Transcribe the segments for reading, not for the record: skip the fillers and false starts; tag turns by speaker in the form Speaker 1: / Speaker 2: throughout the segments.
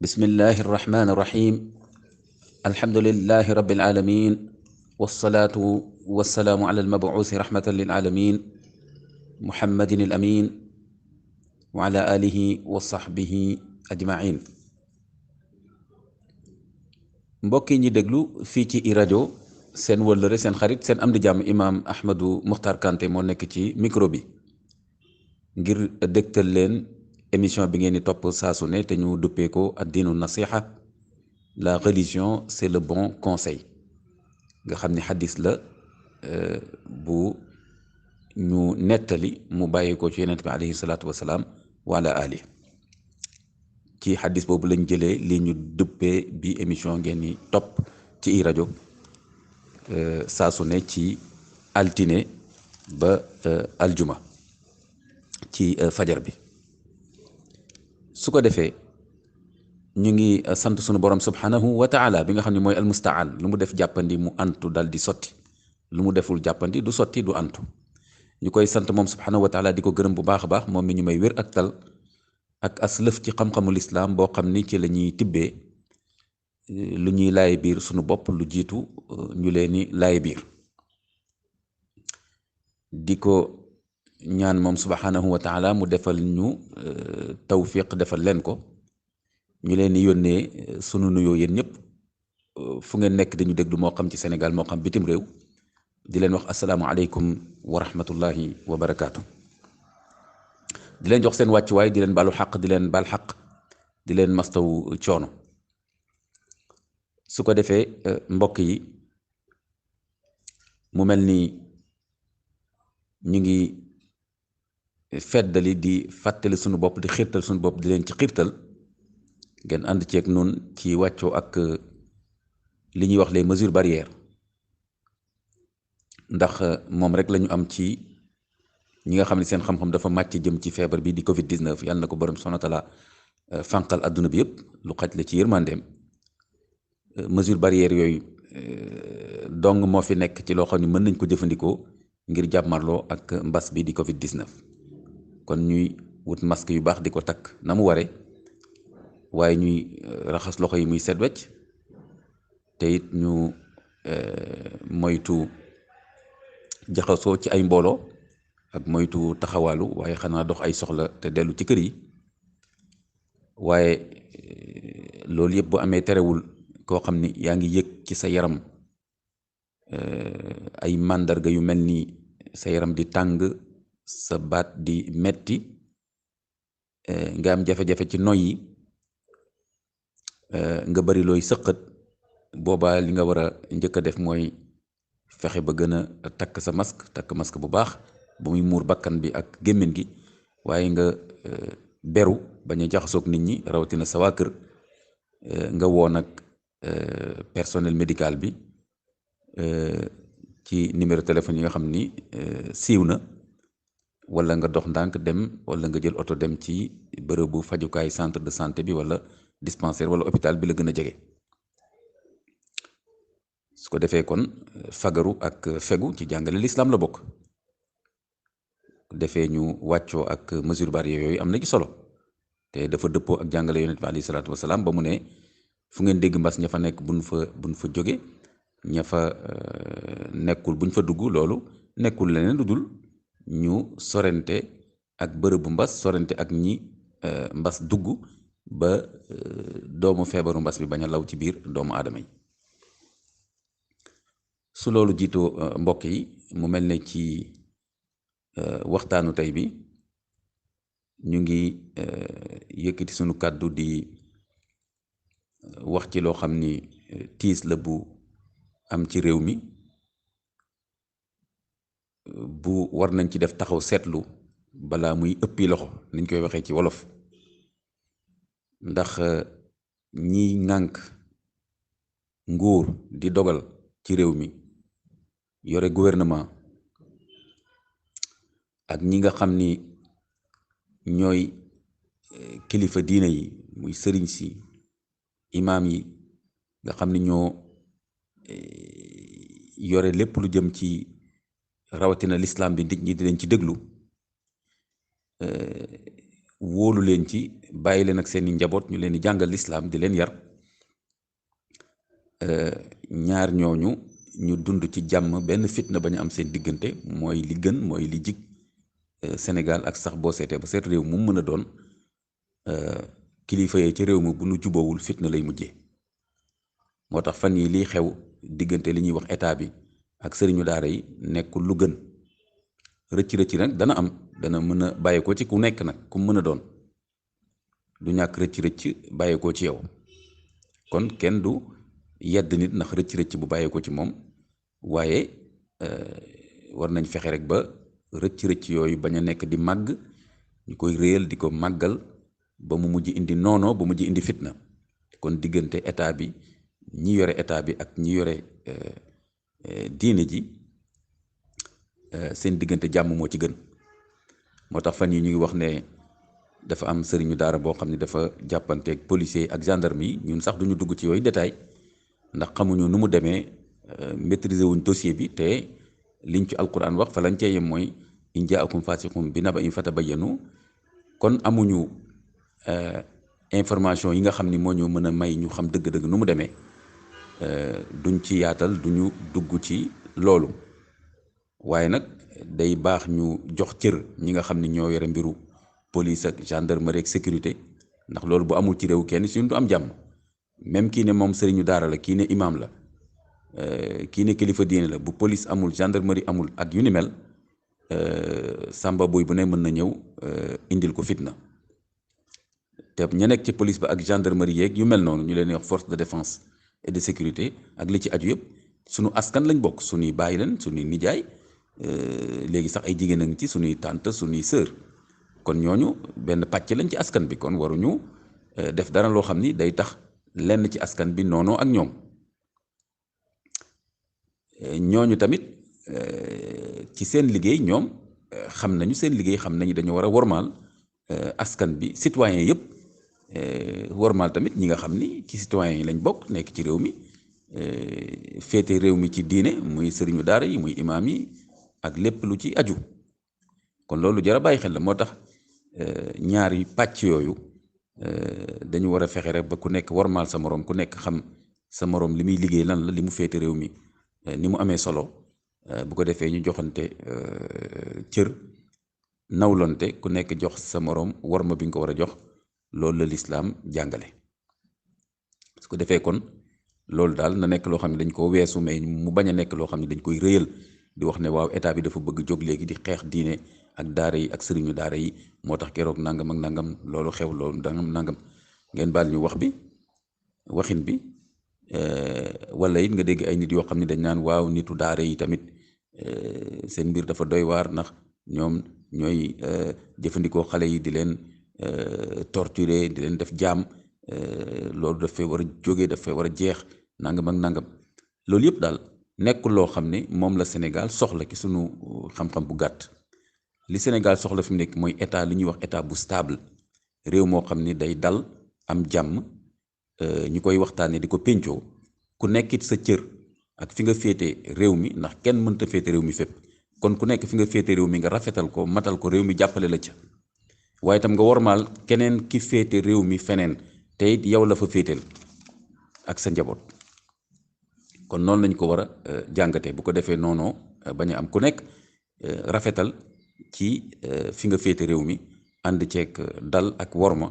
Speaker 1: بسم الله الرحمن الرحيم. الحمد لله رب العالمين، والصلاة والسلام على المبعوث رحمة للعالمين محمد الأمين وعلى آله وصحبه أجمعين. mbokki ñi déglu fii ci iRadio seen wëllëre seen xarit seen am di jàmm imaam Ahmadou Mokhtar Kanté moo nekk ci micro bi ngir dégtal leen émission bi ngeen di topp saa su ne te ñu duppee ko addiinu nasiha, la religion c'est le bon conseil, nga xam ni xadis la bu ñu nettali mu bàyyi ko ci yonent bi alayhi salaatu wasalaam wala ali. ci xadis boobu lañ jëlee li ñu duppee bi émission ngeen ni topp ci iRadio saa su ne ci altine ba aljuma ci fajar bi. su ko defee ñu ngi sant sunu borom subhanahu wa taala bi nga xam ne mooy almustaan. lu mu def jàppandi mu antu dal di sotti, lu mu deful jàppandi du sotti du antu. ñu koy sant moom subhanahu wa taala di ko gërëm bu baax a baax moom mi ñu may wér ak tal ak aslëf ci xam-xamu lislaam boo xam ni ci la ñuy tibbee lu ñuy laaye biir sunu bopp lu jiitu ñu leen ni laaye biir. di ko ñaan moom subhanahu wa taala mu defal ñu tawfiq defal leen ko. ñu leen di yónnee sunu nuyoo yéen ñëpp fu ngeen nekk dañu déglu moo xam ci Sénégal moo xam bitim réew, di leen wax asalaamualeykum wa rahmatullahi wa barakaatu. di leen jox seen wàccuwaay, di leen baalu xaq, di leen baal xaq, di leen mastaw coono. su ko defee mbokk yi, mu mel ni ñu ngi feddali di fàttali sunu bopp, di xiirtal sunu bopp, di leen ci xiirtal ngeen ànd ceeg nun ci wàccoo ak li ñuy wax les mesures barrières, ndax moom rek lañu am ci ñi nga xam ne seen xam-xam dafa màcc jëm ci feebar bi di Covid 19. yàlla na ko borom subhanahu wa taala fànqal adduna bi yëpp lu xaj la ci yërmandeem. mesures barrières yooyu dong moo fi nekk ci loo xam ne mën nañ ko jëfandikoo ngir jàmmarloo ak mbas bi di Covid 19. kon ñuy wut masque yu baax di ko takk na mu ware, waaye ñuy raxas loxo yi muy set wecc, te it ñu moytu jaxasoo ci ay mbooloo ak moytu taxawaalu, waaye xanaa dox ay soxla te dellu ci kër yi. waaye loolu yëpp bu amee terewul koo xam ni yaa ngi yëg ci sa yaram ay màndarga yu mel ni sa yaram di tàng, sa baat di metti, nga am jafe-jafe ci noyyi, nga bari looy sëqat, boobaa li nga war a njëkk a def mooy fexe ba gën a takk sa masque bu baax bu muy muur bakkan bi ak gémmiñ gi, waaye nga beru bañ a jaxasoog nit ñi, rawatina sa waa kër. nga woo nag personnel médical bi ci numéro téléphone yi nga xam ni siiw na, wala nga dox ndànk dem, wala nga jël oto dem ci bërëbu fajukaay centre de santé bi, wala dispensaire wala hôpital bi la gën a jege. su ko defee kon fagaru ak fegu ci jàngale lislaam la bokk. defee ñu wàccoo ak mesure barrière yooyu am na ci solo, te dafa dëppoo ak jàngale yonent bi alayhi salaatu wasalaam ba mu ne fu ngeen dégg mbas ña fa nekk buñ fa jóge, ña fa nekkul buñ fa dugg. loolu nekkul leneen lu dul ñu sorente ak bërëbu mbas, sorente ak ñi mbas dugg ba doomu feebaru mbas bi bañ a law ci biir doomu aadama yi. su loolu jiitoo mbokk yi, mu mel ne ci waxtaanu tey bi ñu ngi yëkkati sunu kàddu di wax ci loo xam ni tiis la bu am ci réew mi, bu war nañ ci def taxaw seetlu balaa muy ëppi loxo niñ koy waxee ci wolof. ndax ñiy ŋànk nguur di dogal ci réew mi, yore gouvernement, ak ñi nga xam ni ñooy kilifa diine yi, muy sëriñ si, imaam yi, nga xam ni ñoo yore lépp lu jëm ci rawatina lislaam bi, nit ñi di leen ci déglu. wóolu leen ci bàyyi leen ak seeni njaboot ñu leen di jàngal lislaam di leen yar ñaar ñooñu ñu dund ci jàmm benn fitna bañ a am seen diggante mooy li gën mooy li jig Sénégal ak sax boo seetee ba seet réew mu mën a doon kilifa yee ci réew mi bu nu jubawul fitna lay mujjee moo tax fan yi liy xew diggante li ñuy wax état bi ak sëriñu daara yi nekkul lu gën rëcc-rëcc nag dana am dana mën a bàyyeekoo ci ku nekk nag ku mën a doon du ñàkk rëcc-rëcc bàyyeekoo ci yow kon kenn du yedd nit ndax rëcc-rëcc bu bàyyeekoo ci moom waaye war nañ fexe rek ba rëcc-rëcc yooyu bañ a nekk di màgg ñu koy réyal di ko màggal ba mu mujj indi noonoo ba mujj indi fitna kon diggante état bi ñi yore état bi ak ñi yore diine ji seen diggante jàmm moo ci gën moo tax fan yi ñu ngi wax ne dafa am sëriñu daara boo xam ne dafa jàppanteeg policier ak gendarme yi ñun sax duñu dugg ci yooyu détail ndax xamuñu nu mu demee maîtriser wuñ dossier bi te liñ ci alquran wax fa lañ cee yem mooy in jaakum fasiqum bi naba'in fatabayyanu kon amuñu information yi nga xam ni moo ñu mën a may ñu xam dëgg-dëgg nu mu demee duñ ci yaatal duñu dugg ci loolu waaye nag day baax ñu jox cër ñi nga xam ni ñoo yore mbiru police ak gendarmerie ak sécurité ndax loolu bu amul ci réew kenn suñu du am jàmm même kii ne moom sëriñu daara la kii ne imam la kii ne kilifa diine la bu police amul gendarmerie amul ak yu ni mel sàmba boy bu ne mën na ñëw indil ko fitna te ña nekk ci police ba ak gendarmerie yeeg yu mel noonu ñu leen wax force de défense et de sécurité ak li ci aju yëpp suñu askan lañ bokk suñuy bàyyi leen suñuy nijaay léegi sax ay jigéen a ngi ci suñuy tante suñuy sœur kon ñooñu benn pàcc lañ ci askan bi kon waruñu def dara loo xam ni day tax lenn ci askan bi noonoo ak ñoom ñooñu tamit ci seen liggéey ñoom xam nañu seen liggéey xam nañu dañu war a wormaal askan bi citoyen yëpp wormaal tamit ñi nga xam ni ci citoyen yi lañ bokk nekk ci réew mi féete réew mi ci diine muy sëriñu daara yi muy imaam yi ak lépp lu ci aju kon loolu jar a bàyyi xel la moo tax ñaari pàcc yooyu dañu war a fexe rek ba ku nekk wormaal sa moroom ku nekk xam sa moroom li muy liggéey lan la li mu féete réew mi ni mu amee solo bu ko defee ñu joxante cër nawlonte ku nekk jox sa moroom worma bi nga ko war a jox loolu la lislaam jàngale su ko defee kon loolu daal na nekk loo xam ne dañ ko weesu mais mu bañ a nekk loo xam ne dañ koy rëyal di wax ne waaw état bi dafa bëgg jóg léegi di xeex diine ak daara yi ak sëriñu daara yi moo tax keroog nangam ak nangam loolu xew loolu nangam ngeen baal ñu waxin bi wala it nga dégg ay nit yoo xam ne dañ naan waaw nitu daara yi tamit seen mbir dafa doy waar ndax ñoom ñooy jëfandikoo xale yi di leen torturer di leen def jaam loolu daf fee war a jógee daf fee war a jeex nangam ak nangam loolu yëpp daal nekkul loo xam ne moom la Sénégal soxla ci sunu xam-xam bu gàtt li Sénégal soxla fi mu nekk mooy état li ñuy wax état bu stable réew moo xam ni day dal am jàmm ñu koy waxtaanee di ko péncoo ku nekkit sa cër ak fi nga féete réew mi ndax kenn mënta féete réew mi fépp kon ku nekk fi nga féete réew mi nga rafetal ko matal ko réew mi jàppale la ca waaye itam nga wormaal keneen ki féete réew mi feneen te it yow la fa féeteel ak sa njaboot kon noonu lañ ko war a jàngatee bu ko defee noonoo bañ a am ku nekk rafetal ci fi nga féete réew mi ànd ceeg dal ak worma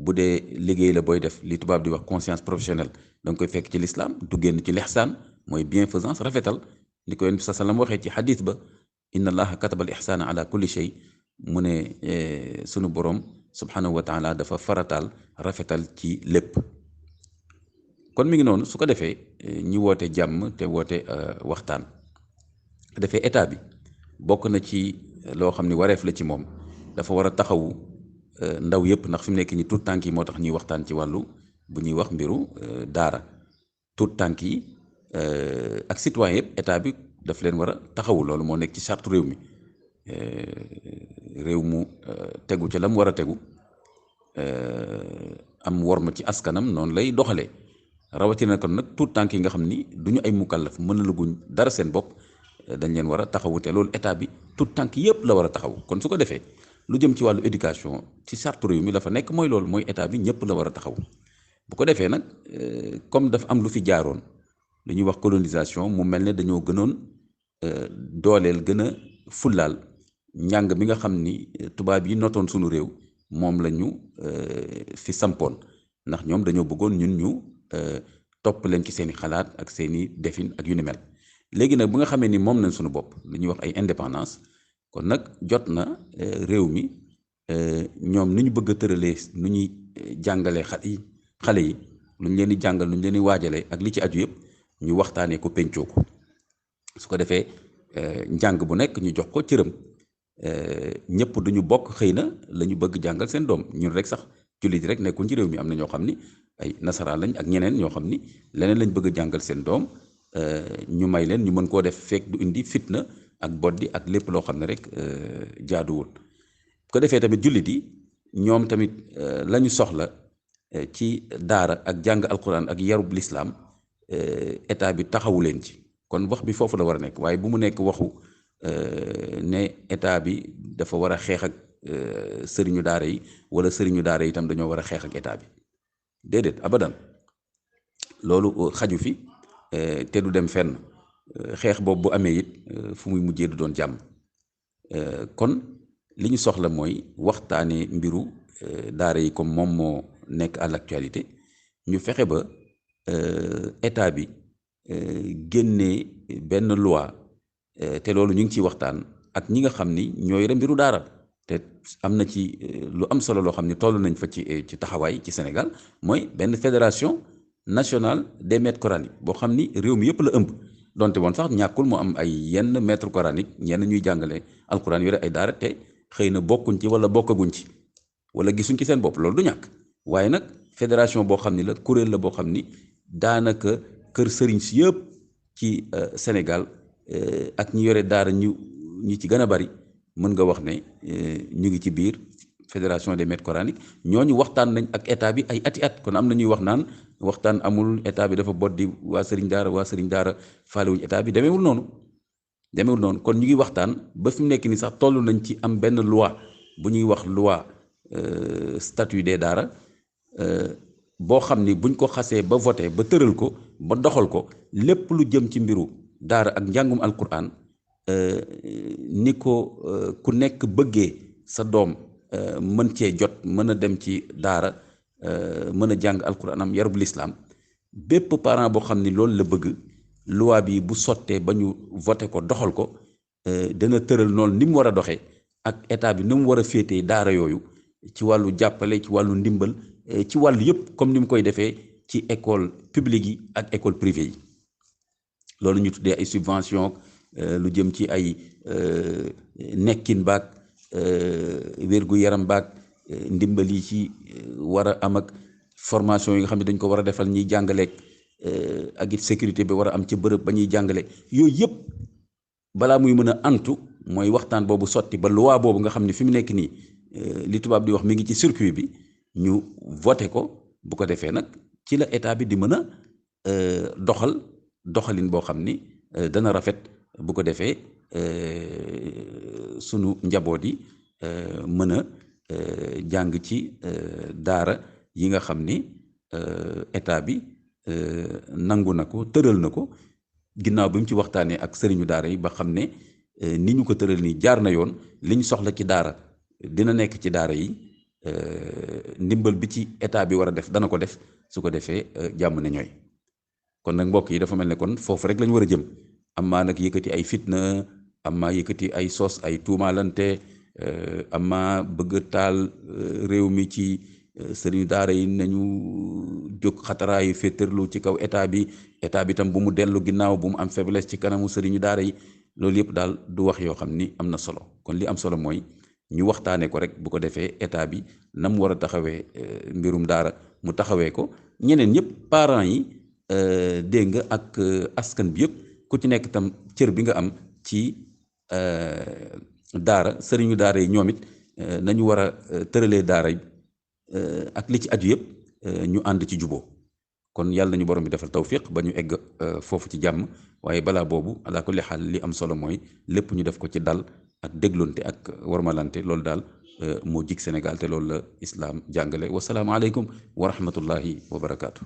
Speaker 1: bu dee liggéey la booy def li tubaab di wax conscience professionnelle da nga koy fekk ci lislaam du génn ci lixsaan mooy bienfaisance rafetal ni ko yonent bi sallam waxee ci xadis ba inna allaha kataba al ixsaana ala kulli shay mu ne sunu borom subhanahu wa taala dafa farataal rafetal ci lépp kon mi ngi noonu su ko defee ñi woote jàmm te woote waxtaan defee état bi bokk na ci loo xam ni wareef la ci moom dafa war a taxawu ndaw yëpp ndax fi mu nekk ni tout tànk yi moo tax ñuy waxtaan ci wàllu bu ñuy wax mbiru daara tout tànk yi ak citoyen yëpp état bi daf leen war a taxawu loolu moo nekk ci charte réew mi réew mu tegu ca la mu war a tegu am worma ci askanam noonu lay doxalee rawatina kon nag tout tànk yi nga xam ni du ñu ay mukallaf mën a luguñ dara seen bopp dañ leen war a taxawu te loolu état bi tout tànk yëpp la war a taxawu kon su ko defee lu jëm ci wàllu éducation ci charte réew mi la fa nekk mooy loolu mooy état bi ñëpp la war a taxaw bu ko defee nag comme dafa am lu fi jaaroon lu ñuy wax colonisation mu mel ne dañoo gënoon dooleel gën a fullaal njàng mi nga xam ni tubaab yi notoon sunu réew moom la ñu fi sampoon ndax ñoom dañoo bëggoon ñun ñu topp leen ci seeni xalaat ak seeni defin ak yu ni mel léegi nag bu nga xamee ni moom nañ suñu bopp lu ñuy wax ay indépendance kon nag jot na réew mi ñoom ni ñu bëgg a tëralee nu ñuy jàngalee xale yi lu ñu leen di jàngal lu ñu leen di waajalee ak li ci aju yëpp ñu waxtaanee ko pencoo ko su ko defee njàng bu nekk ñu jox ko cëram ñëpp duñu bokk xëy na la ñu bëgg jàngal seen doom ñun rek sax jullit rek nekkul ci réew mi am na ñoo xam ni ay nasaraan lañ ak ñeneen ñoo xam ni leneen lañ bëgg a jàngal seen doom ñu may leen ñu mën koo def fekk du indi fitna ak boddi ak lépp loo xam ne rek jaaduwul bu ko defee tamit jullit yi ñoom tamit la ñu soxla ci daara ak jàng alquran ak yarub lislaam état bi taxawu leen ci kon wax bi foofu la war a nekk waaye bu mu nekk waxu ne état bi dafa war a xeex ak sëriñu daara yi wala sëriñu daara yi itam dañoo war a xeex ak état bi déedéet abadan loolu xaju fi te du dem fenn xeex boobu bu amee it fu muy mujjee du doon jàmm kon li ñu soxla mooy waxtaanee mbiru daara yi comme moom moo nekk à l'actualité ñu fexe ba état bi génnee benn loi te loolu ñu ngi ciy waxtaan ak ñi nga xam ni ñoo yore mbiru daara te am na ci lu am solo loo xam ni toll nañ fa ci taxawaay ci Sénégal mooy benn fédération nationale des maîtres coraniques boo xam ni réew mi yëpp la ëmb donte woon sax ñàkkul mu am ay yenn maître coranique ñenn ñuy jàngale alquran yore ay daara te xëy na bokkuñ ci wala bokkaguñ ci wala gisuñ ci seen bopp loolu du ñàkk waaye nag fédération boo xam ni la kuréel la boo xam ni daanaka kër sëriñ si yëpp ci Sénégal ak ñi yore daara ñi ci gën a bari mën nga wax ne ñu ngi ci biir fédération des maîtres coraniques ñooñu waxtaan nañ ak état bi ay ati at kon am na ñuy wax naan waxtaan amul état bi dafa boddi waa sëriñ daara faalewuñ état bi demeewul noonu kon ñu ngi waxtaan ba fi mu nekk ni sax toll nañ ci am benn loi bu ñuy wax loi statut des daara boo xam ni buñ ko xasee ba voté ba tëral ko ba doxal ko lépp lu jëm ci mbiru daara ak njàngum alquran ni ko ku nekk bëggee sa doom mën cee jot mën a dem ci daara mën a jàng alquran am yarub lislaam bépp parent boo xam ni loolu la bëgg loi bi bu sottee ba ñu voté ko doxal ko dana tëral noonu ni mu war a doxee ak état bi ni mu war a féetee daara yooyu ci wàllu jàppale ci wàllu ndimbal ci wàllu yëpp comme ni mu koy defee ci école publique yi ak école privée yi loolu ñu tuddee ay subvention lu jëm ci ay nekkin baag wérgu yaram baag ndimbal yi ci war a am ak formation yi nga xam ne dañ ko war a defal ñiy jàngaleeg ak it sécurité bi war a am ci bërëb ba ñuy jàngale yooyu yëpp balaa muy mën a antu mooy waxtaan boobu sotti ba loi boobu nga xam ne fi mu nekk nii li tubaab di wax mi ngi ci circuit bi ñu voté ko bu ko defee nag ci la état bi di mën a doxalin boo xam ni dana rafet bu ko defee sunu njaboot yi mën a jàng ci daara yi nga xam ni état bi nangu na ko tëral na ko ginnaaw bi mu ci waxtaanee ak sëriñu daara yi ba xam ne ni ñu ko tëral nii jaar na yoon li ñu soxla ci daara dina nekk ci daara yi ndimbal bi ci état bi war a def dana ko def su ko defee jàmm ne ñooy kon nag mbokk yi dafa mel ne kon foofu rek lañu war a jëm amaa nag yëkkati ay fitna amaa yëkkati ay sos ay tuumaalante amaa bëgg taal réew mi ci sëriñu daara yi nañu jóg xataraayu féetarlu ci kaw état bi tam bu mu dellu ginnaaw bu mu am faiblesse ci kanamu sëriñu daara yi loolu yëpp daal du wax yoo xam ni am na solo kon li am solo mooy ñu waxtaanee ko rek bu ko defee état bi na mu war a taxawee mbirum daara mu taxawee ko ñeneen ñëpp parents yi dégg nga ak askan bi yëpp ku ci nekk tam cër bi nga am ci daara sëriñu daara yi ñoom it nañu war a tëralee daara yi ak li ci aju yëpp ñu ànd ci juboo kon yàlla nañu borom bi defal tawfiq ba ñu egg foofu ci jàmm waaye balaa boobu ala kulli xaal li am solo mooy lépp ñu def ko ci dal ak dégloonte ak warmalante loolu daal moo jig Sénégal te loolu la islaam jàngale wasalaamu aleykum wa rahmatullahi wa barakaatu.